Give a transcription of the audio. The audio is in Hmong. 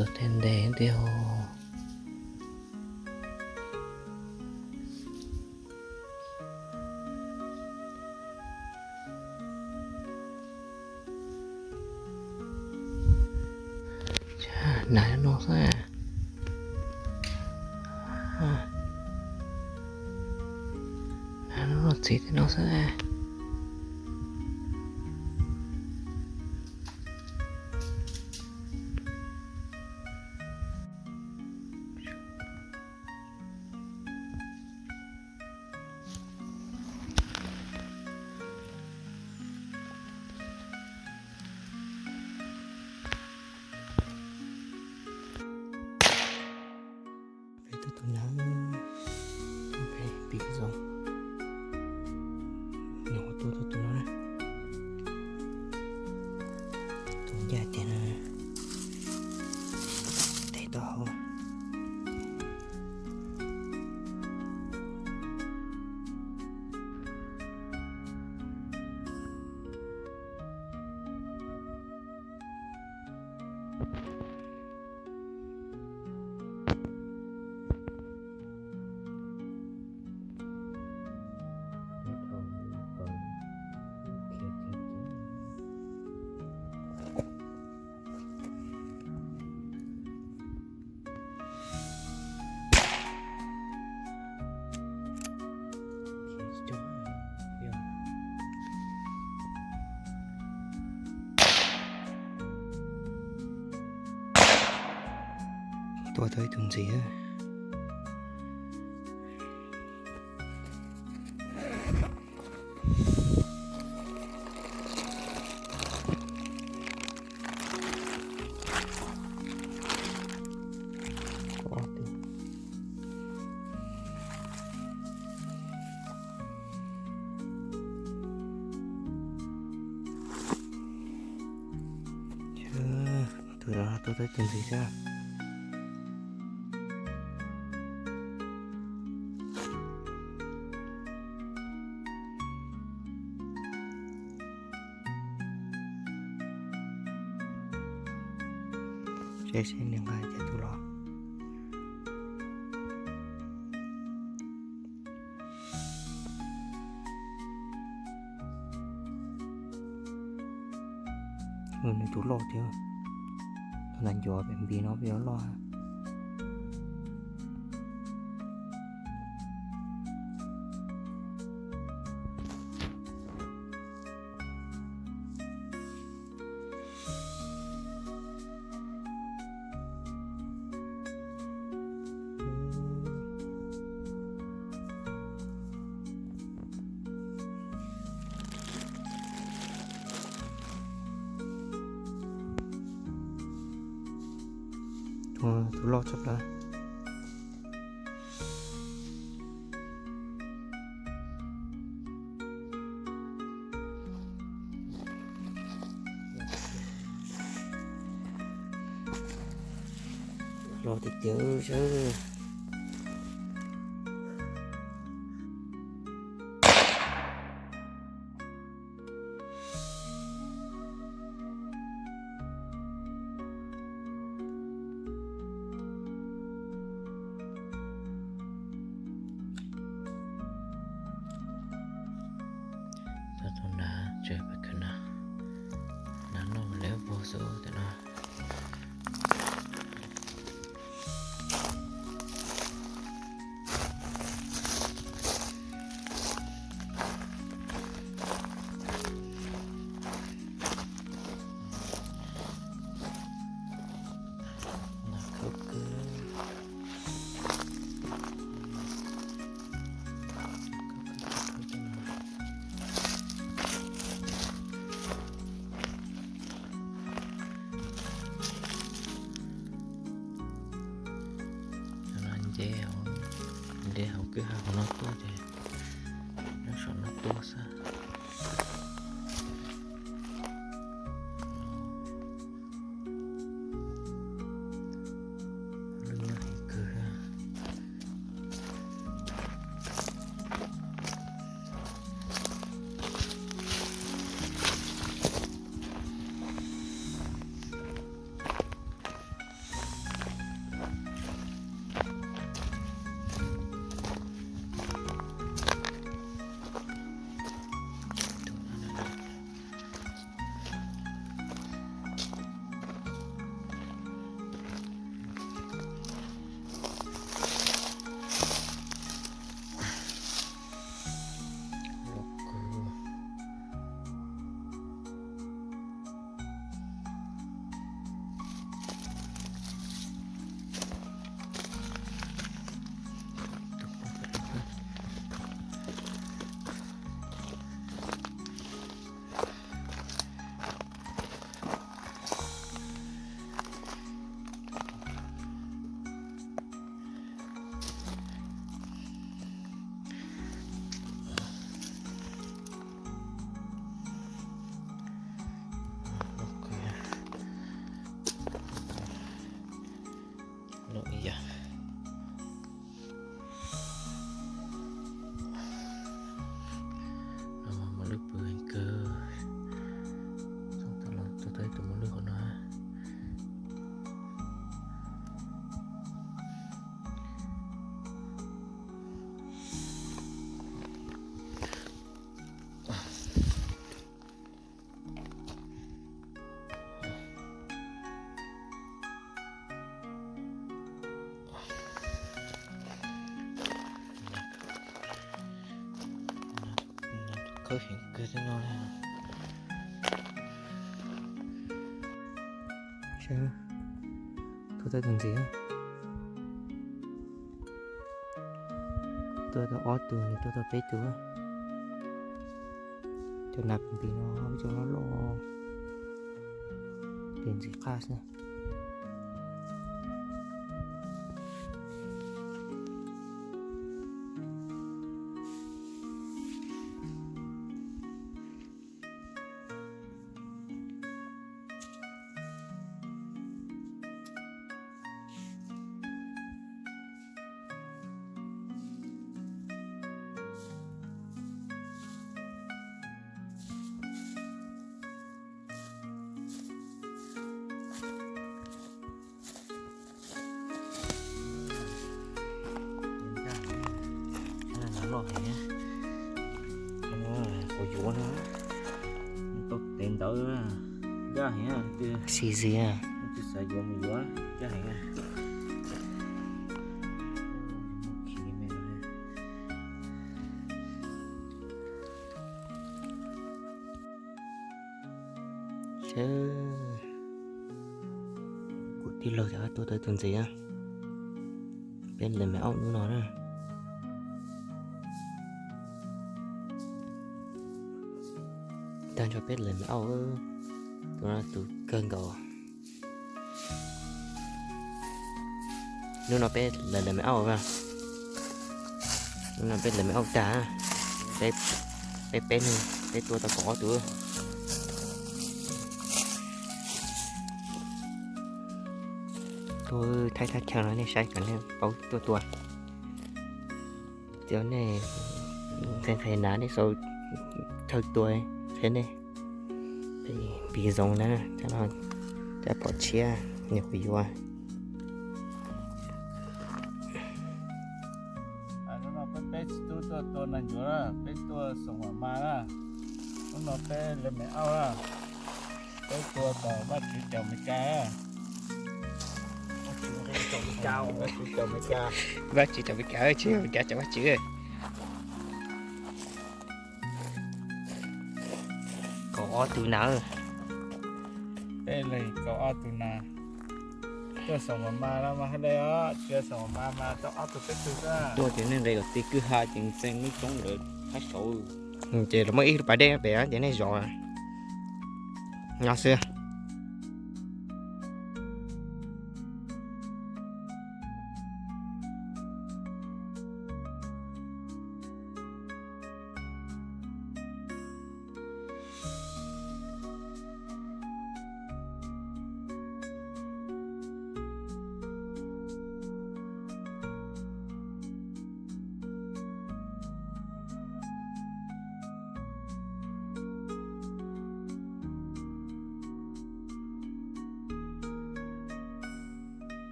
Tej ntev tiag. Hnav no xwb. Hnav no txiv tej no xwb. Peb tuaj tus nab, peb pib zoo, nws ua tuaj tuaj tus no na, tus ncaj tiag no, tes tau hauv. Tua tau ib tug ntxiv. Tus no tua tau tus ntxiv xwb. Seb seb nws nqa cas tus los. Nws tus loj thiab. Tus nas ncuav pem npis no peb yuav loj. Tus loj tshaj plaws. Loj tiag tiag saib. Tau tus nab tseem pab khwv na, nab noj lawm vog xwb tab no. Nag khawb kawg. Cov no nce hauv, nce hauv kwj ha hauv no tuaj ces nyob saum no tuaj xwb. Lub nyob heev kawg. Pawg heev kawg li no na. Saib, tua tau tus ntxiv. Tua tau ob tug, nws tua tau peb tug. Cov nas pis no cov loj loj, ces ntxim qab xwb. Loj heev, qhuav yuav no, tau tes ntawd, ncaj heev, xis zis, tsis xav yuav mus yuav, ncaj heev. Kuv tij laug cov tua tau tus ntxiv, peb leeg me auj hnub no na. Tag nrho peb leeg me auj, tus no tus kawg nkaus. Hnub no peb leeg leeg me auj, hnub no peb leeg me auj tag, peb peb neeg peb tua tau kaum ob tug. Tuaj thaij thaj chaw no nej saib kom nej paub tuaj tua. Tsis nej nqhis nqhis nas nej sau chaw tua, qhia nej piv zoo na, cov no cov pom tshiab, nws kuj yuav. Hnub no peb tsis tub tuaj tua nas ncuav na, peb tuaj xoo mas mas na. Hnub no peb leeg me auj na, peb tua tom Vajtswv cov Amelikas. Vajtswv cov Amelikas, tsis Amelikas cov Vajtswv. Kaum ob tug nas. Peb leeg kaum ob tug nas. Tuaj xoo mas mas no mas hais li os, tsis xoo mas mas mas tau ob tug peb tug xwb. Tuaj ces nej nqis kom txij kwj ha ces ntxeev lub roob ntawd thab saud. Ces los muaj ib lub pas dej pem ces nej zov no xwb.